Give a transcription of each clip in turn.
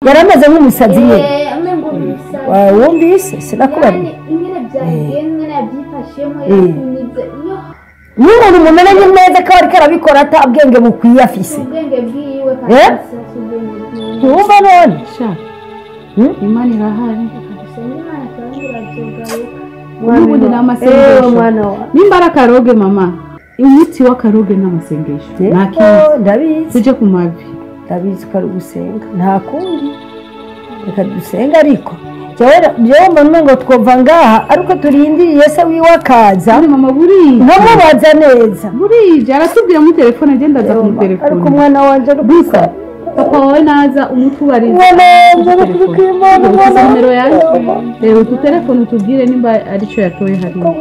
Yaramaze nk'umusazi nyine. Wumvise sinakubariye. N'umuntu mumenanye neza ko ariko arabikora ata bwenge bukwiye afise. Ntiwumva none? Imana irahari. N'ubundi ni amasengesho. Nimba ari akaroge mama, umuti w'akaroge ni amasengesho. Nta kindi. Ndabizi. Tujye ku mavi. Ndabizi ko ari ugusenga nta kundi reka dusenga ariko jewe mbona ngo twova ngaha ariko turindiriye se wiwe akaza mama burije nkamubaza neza burije aratubwira muri telefone agenda aza ku telefone ariko umwana wanje gusa papa wawe naza umutubarize umwana wanje ari kwimana nimero yanjye rero tu telefone utubwire nimba aricyo yatoye hariya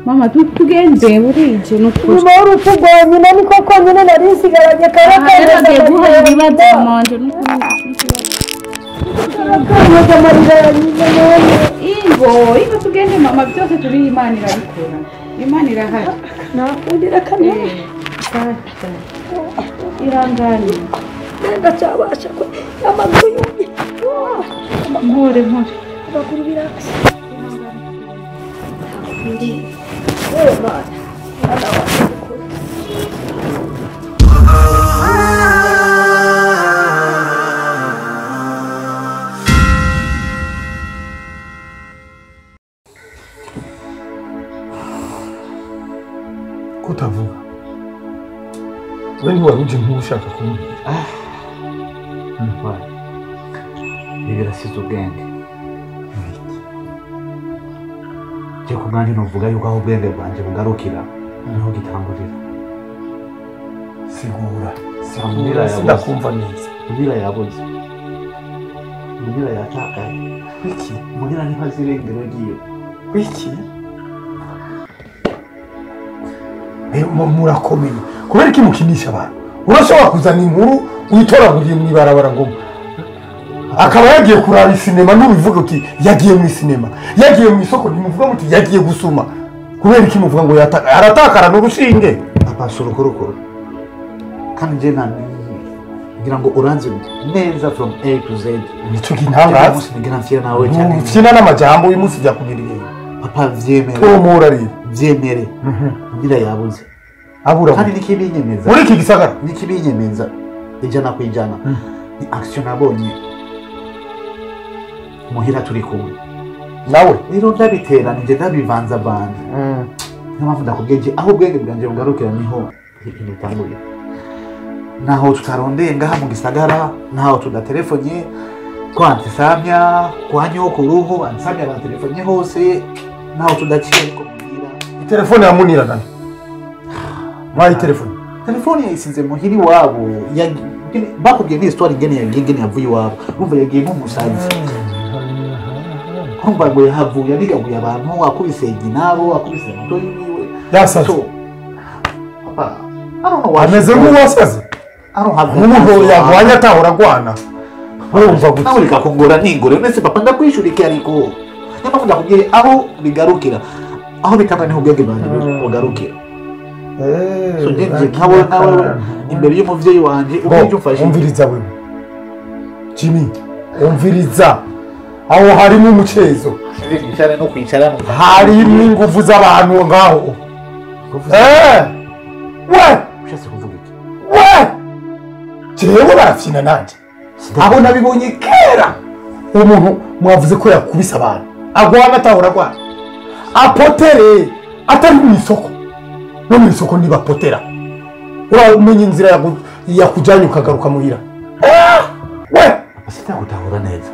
mama tugende burije n'ukuri nyuma y'urupfu rwa nyina niko konyine nari nsigaranye karagiye guha ibibazo mama wanje n'ukuri ingo ingo tugende mama byose turi Imana irabikora Imana irahari nakundira kamwe ihangane ndacyabasha ko amaguru yumye mpore mpore amaguru birasa wewe Mana Mana wanjye kutavuga we ntiwari uje nk'ushaka kumbwira ibi birasize ubwenge je ku bwanjye novuga yuko aho ubwenge bwanjye bugarukira niho gitangurira sigura sigura sindakumva neza Munira yabuze Munira yatakaye iki Munira ntihazi irengero ryiwe iki murakomeye kubera iki mukinisha abantu urashobora kuzana inkuru witoraguriye mu ibarabara ngo akaba yagiye kuraba isinema n'ubivuga uti yagiye mu isinema yagiye mu isoko ntimuvuga muti yagiye gusuma kubera iki muvuga ngo aratakara n'urushinge papa surukurukuru kandi nje ngira ngo uranzi neza from A to Z nico kintangaza ngira mfira nawe cyane mfina n'amajambo uyu munsi byakugiriye papa vyemere tomora rero vyemere ngira yabuze abura kandi nikibinyemeza muri iki gisagara nikibinyemeza 100% ni action nabonye muhira turi kumwe nawe rero ndabiteranije ndabivanza bandi niyo mpamvu ndakubwiye aho ubwenge bwanjye bugarukira niho ibintu bitangurira naho tutarondeye ngaha mu gisagara naho tudatelefone kwa Antisamya kwa nyokuruhu Antisamya batelefone hose naho tudaciye ariko muhira telefone ya Munira nani mwayi telefone yayisize muhira iwabo bakubwiye ni histoire ingene yagiye ingene yavuye iwabo urumva yagiye nk'umusazi urumva ngo yahavuye anigaguye abantu akubise ginabo akubise mutoyi wiwe yasaze papa I don't know why ameze nk'uwasaze nk'umuntu yagwanye atahora agwana urumva gute nawe reka kungora ningore nese papa ndakwishura iki ariko niyo mpamvu ndakubwiye aho bigarukira aho bitanga niho ubwenge bwanjye bugarukira so nje nkawe nawe imbere y'umuvyeyi wanje ubwenge umfashe umviriza wewe Jimmy umviriza aho harimo umucezo cyane no kwicara harimo ingufu z'abantu ngaho we ushatse kuvuga iki we jewe barafyina nanje abo nabibonye kera umuntu mwavuze ko yakubise abantu agwana atahora agwana apotere atari mu isoko no mu isoko ntibapotera uramenye inzira yakujyanye ukagaruka muhira we sitagutahura neza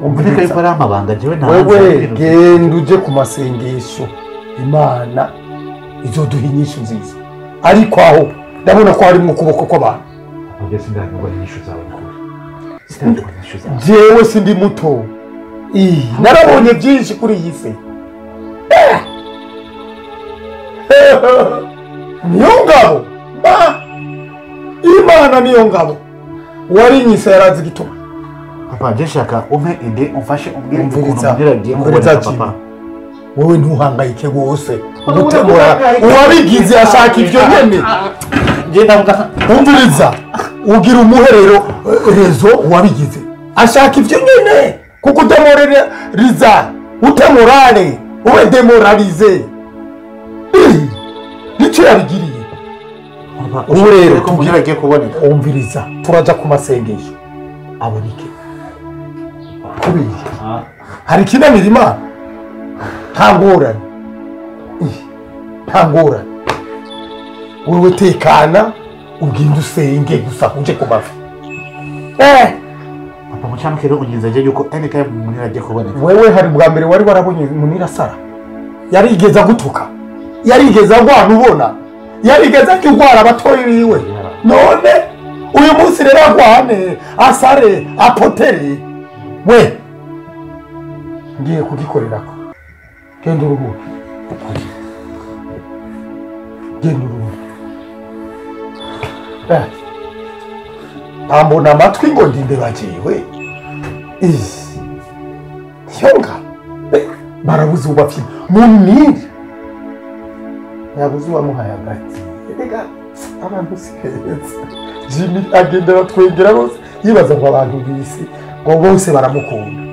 Umvika yuko ari amabanga jewe nta wewe genda uje ku masengesho, Imana izoduha inyishu nziza. Ariko aho ndabona ko harimo ukuboko kw'abantu. Jewe sindi muto, narabonye byinshi kuri iyi si. Niyo ngabo Imana, niyo ngabo warinyise yarazi igituma. Papa je shaka umpe ide umfashe umbwire ukuntu agiye kuboneka papa. Wowe ntuhangayike rwose, ugutemura uwabigize ashaka ibyo nyene. Umviriza, ugira umuherero rezo uwabigize ashaka ibyo nyene, kuko utemoreriza utemorale ube demoralize nicyo yabigiriye. Ubu rero tugira agiye kuboneka. Umviriza, turaja ku masengesho aboneke. Kubiri hari ikinanira Imana? Nta ngorane, nta ngorane. Wewe tekana ugende usenge gusa uje ku mavi. Papa mucamuke rero unyizeje yuko anytime Munira agiye kuboneka. Wewe hari bwa mbere wari warabonye Munira Sara yarigeza gutuka, yarigeza agwana, ubona yarigeza kurwara abatoyi biwe. None uyu munsi rero agwane asare apotere. We ngiye kugikorerako. Genda uruhuke, genda uruhuke. Ambona amatwi ngo ndinde bagiwe. Yonga barabuze ubafina Munira yabuze uwamuhaye agati. Erega abantu si beza. Jimmy agenda aratwegera bose yibaza ngo abantu b'isi ngo bose baramukunda.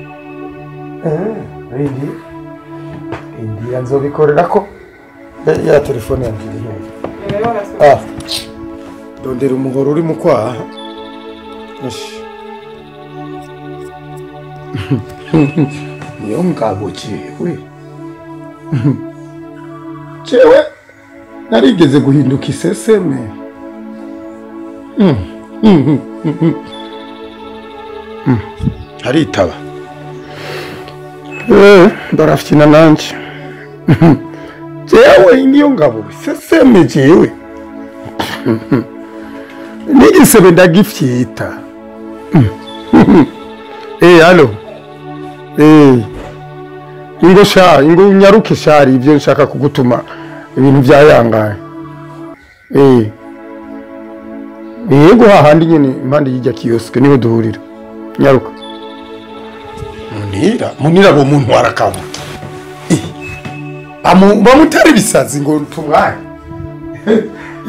Indi nzobikorera ko ya telefone yanjye iri hehe? Dondera umuhoro uri mu kwaha. Niyo ngabo jewe. Jewe narigeze guhinduka iseseme. Haritaba. Barafyina nanje. Jewe niyo ngabo iseseme jewe. N'igisebe ndagifyita. Allo. Ingo sha, ingo unyaruke shari ibyo nshaka kugutuma ibintu byayangaye. Yego hahandi nyene impande y'ijya kioske niho duhurira. Nyaruka. Munira bo muntu warakabuta. Bamutera ibisazi ngo tumwaye.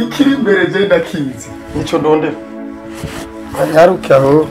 Ikiri imbere je ndakizi. Nico ndondera. Nyaruke aho.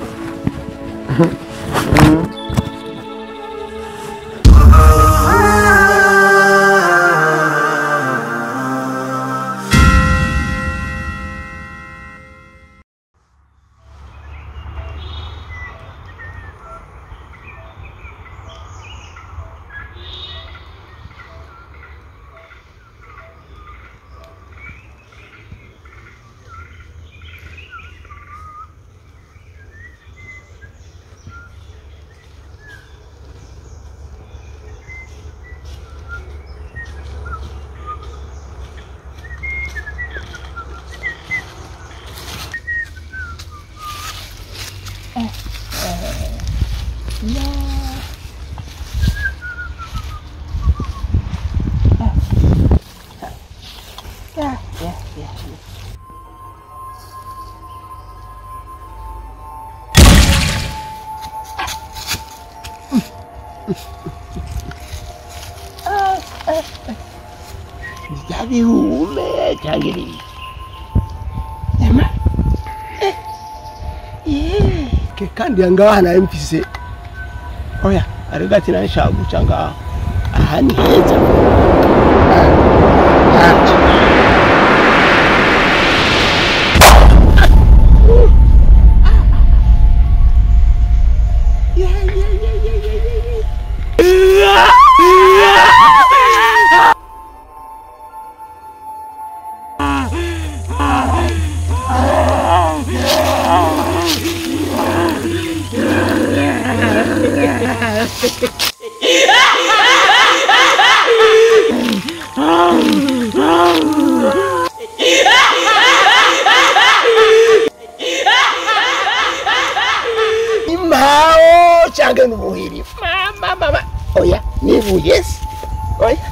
Kandi ngaha na MPC oya arigati nashaka guca ngaha aha ni heza. Imao cyangwa n'ubuhiri mama mama oya nibuye oya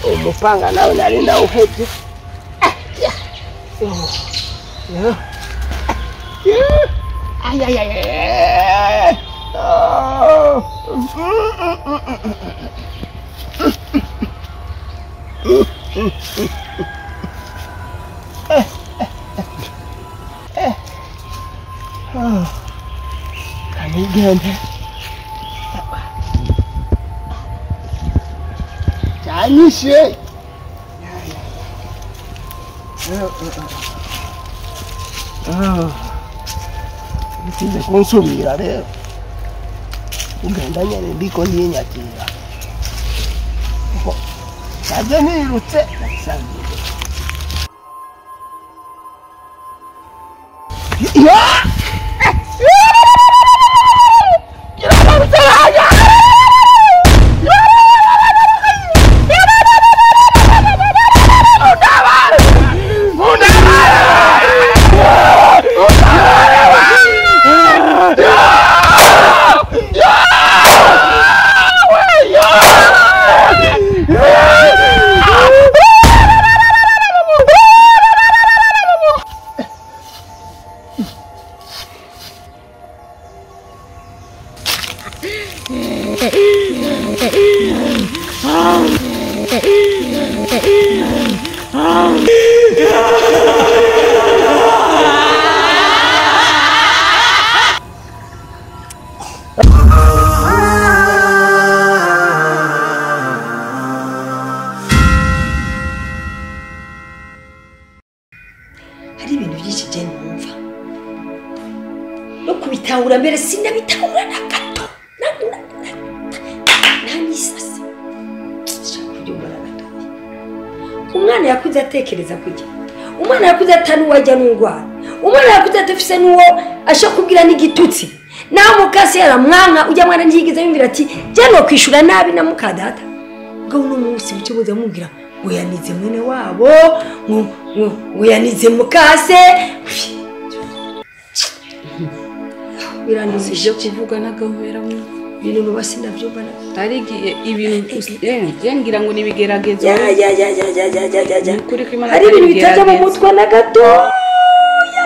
Umupanga nawe nari ndawuhebye. Kanigende. Cyanyishe. Bitinze kunsubira rero ugenda nyene ndiko ndinyakira naje nirutse nasangiye Hari ibintu byinshi je numva no kubitahura mbere sinabitahura na gato nta n'isasi sinshaka kubyumva na gato. Umwana yakuze atekereza kujya, umwana yakuze atanuwajya n'ungwara, umwana yakuze atafise n'uwo ashaka kubwira n'igitutsi naho mukase yaramwanka ujya mwana ntiyigeze yumvira ati jya no kwishura nabi na mukadata. Ngo uno munsi bucyo buza mubwira ngo yanize mwene wabo, ngo yanize mukase. Birandusije kuvuga n'agahera mu ibintu nuba sinavyumva na ari ibintu ngira ngo nibigeragezo. Ya ya ya ya ya ya ya ya. Hari ibintu bitaja mu mutwe na gatoya.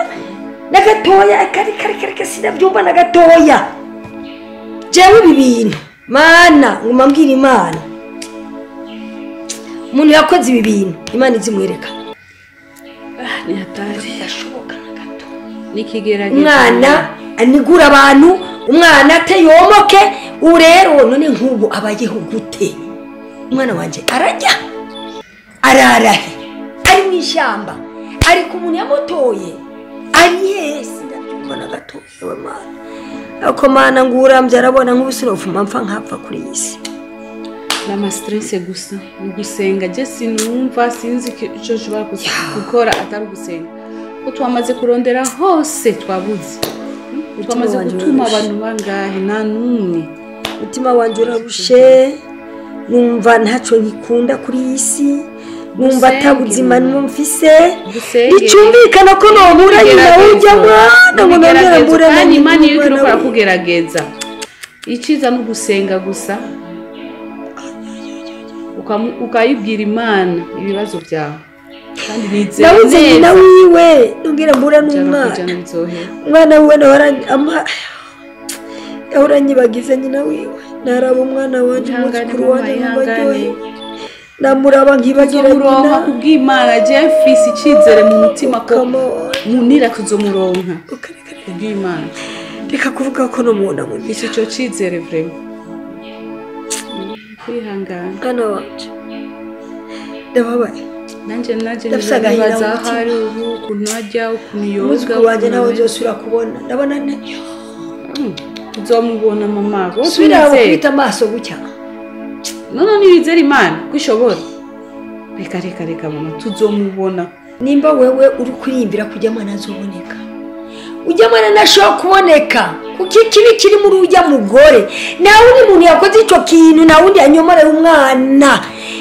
Na gatoya kari kari kari sinavyumva na gatoya. Jewe ibi bintu mana nguma mbwira Imana umuntu yakoze ibi bintu Imana izimwereka. Ni hatari yashoboka na gato. Nikigerageza umwana anigura abantu, umwana ateyomoke. Urero none nk'ubu abayeho gute? Umwana wanje arajya ararahe ari mu ishyamba, ariko umuntu yamutoye ari yesi ndabyumva na gato. Yewe mana, ako mana ngurambye arabona nk'ubusinofuma mpfa nkapfa kuri iyi si. Nama stress gusa ni gusenga. Je sinumva sinzi icyo nshobora gukora atari gusenga. Ko twamaze kurondera hose twabuze, twamaze gutuma abantu bangahe nta n'umwe. Umutima wanje urarushe, numva ntacyo nkikunda kuri iyi si, numva atabuzima numfise. Icyumvikana ko nohura nyina w'ujya mwana ngo nongere mbure na Imana iyo iriko irakugerageza. Iciza no gusenga gusa, ukayibwira Imana ibibazo byawe. Kandi nizeye nabuze nyina wiwe nongera mbura n'umwana. Umwana wiwe nahora nyibagize nyina wiwe, naraba umwana wanje umuzukuru wanje numva aryohewe, namuraba nkibagira nyina. Kubw'Imana je mfise icizere mu mutima ko munira tuzomuronka. Kubw'Imana reka kuvuga ko no mubona mu mfise ico cizere vraiment. Kwihangana mwana wanje ndababaye. Nanje nibaza ahari ubu ukuntu ajya ukuntu yoga. Umuzukuru wanje nawe nzosubira kubona ndabona tuzomubona mama. Subira kwita amaso gutya. None nibizera Imana kwishobora. Reka reka reka mama tuzomubona. Nimba wewe uri kurimbira kujya mwana azoboneka, ujya mwana nashobora kuboneka kuko ikibi kiri muri ujya mugore. Nta wundi muntu yakoze ico kintu, nta wundi yanyomorera umwana,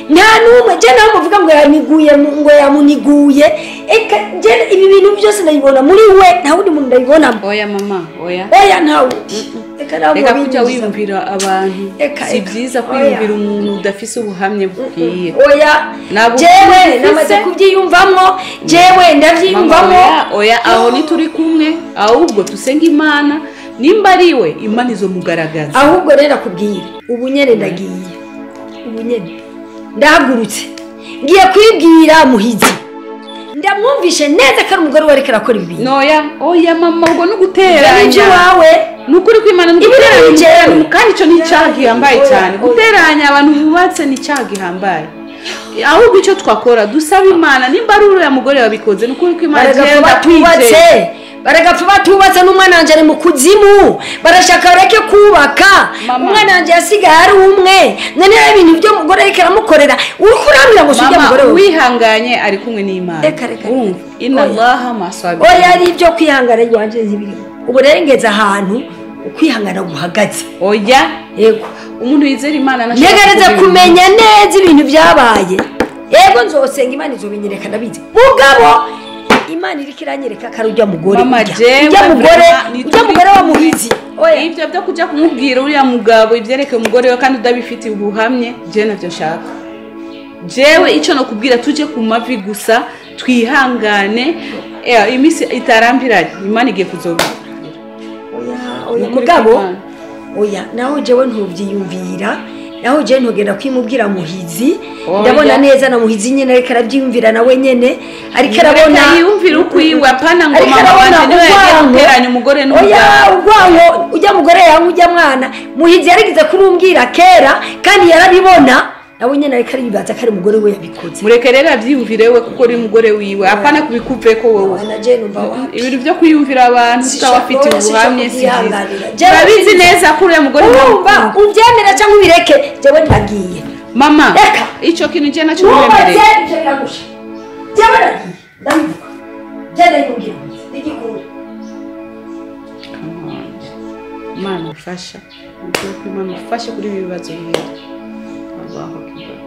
nta n'umwe. Je nawe muvuga ngo yaniguye ngo yamuniguye, eka je ibi bintu byose ndabibona muri we, nta wundi muntu ndabibona. Oya mama, oya oya nta wundi. Reka kujya wiyumvira abantu, si byiza kwiyumvira umuntu udafise ubuhamye bukwiye. Oya jewe namaze kubyiyumvamwo, jewe ndabyiyumvamwo. Oya aho ntituri kumwe, ahubwo tusenga Imana. Nimba ariwe Imana izomugaragaza. Ahubwo rero akubwira ubu nyene ndagiye, ubu nyene ndahagurutse ngiye kwibwira Muhizi, ndamwumvishe neza ko ari umugore we ariko arakora ibi bintu. Noya oya mama ubwo nuguteranya ibyo wawe nukuri kwimana nuguteranya, kandi ico ni icyaha gihambaye cyane. Guteranya abantu bubatse ni icyaha gihambaye. Ahubwo icyo twakora dusaba Imana nimba ari uriya mugore wabikoze nukuri kwimana baragapfa baragapfa batubatse n'umwana wanje ari mu kuzimu, barashaka bareke kubaka. Umwana wanje yasigaye ari umwe, none ibintu byo mugore ariko aramukorera uri kurambira ngo usubye mugore we. Wihanganye ari kumwe n'Imana. Reka reka inna Allaha masabir. Oya ari ibyo kwihangana rwanje zibiri. Ubu rero ahantu ukwihangana guhagaze. Oya yego umuntu yizera Imana ntegereza kumenya neza ibintu byabaye. Yego nzosenga Imana izobinyereka ndabizi. Mugabo Imana iriko iranyereka ko ari ujya mugore. Ujya mugore, ujya mugore wa Muhizi. Oya ibyo byo kujya kumubwira uriya mugabo ibyereke umugore we kandi udabifitiye ubuhamye, je navyo nshaka. Jewe ico no kubwira tuje ku mavi gusa twihangane, imisi itarambiranye Imana igiye kuzobira. Oya oya mugabo oya naho jewe ntuvyiyumvira, naho je ntugenda kwimubwira Muhizi. Ndabona neza na Muhizi nyene ariko arabyiyumvira nawe nyene, ariko arabona yiyumvira ukwiwe apana ngo mama wanje niwe yagiye guteranya umugore n'umugabo. Oya urwango ujya mugore yangu ujya mwana Muhizi yarigize kurumbwira kera kandi yarabibona nawe nyene ariko aribaza ko ari umugore we yabikoze. Mureke rero abyiyumvire we kuko uri umugore wiwe, apana kubikuveko wowe. Ibintu byo kwiyumvira abantu utabafitiye ubuhamye si byiza. Urabizi neza ko uriya mugore urumva ubyemera cyangwa ubireke, jewe ndagiye. Mama ico kintu je naco ubemereye. Jewe ndagiye ndabivuga, je ndayibwira ndigikunda. Imana ufasha, Imana ufashe kuri ibi bibazo bibiri. Allahu Akbar.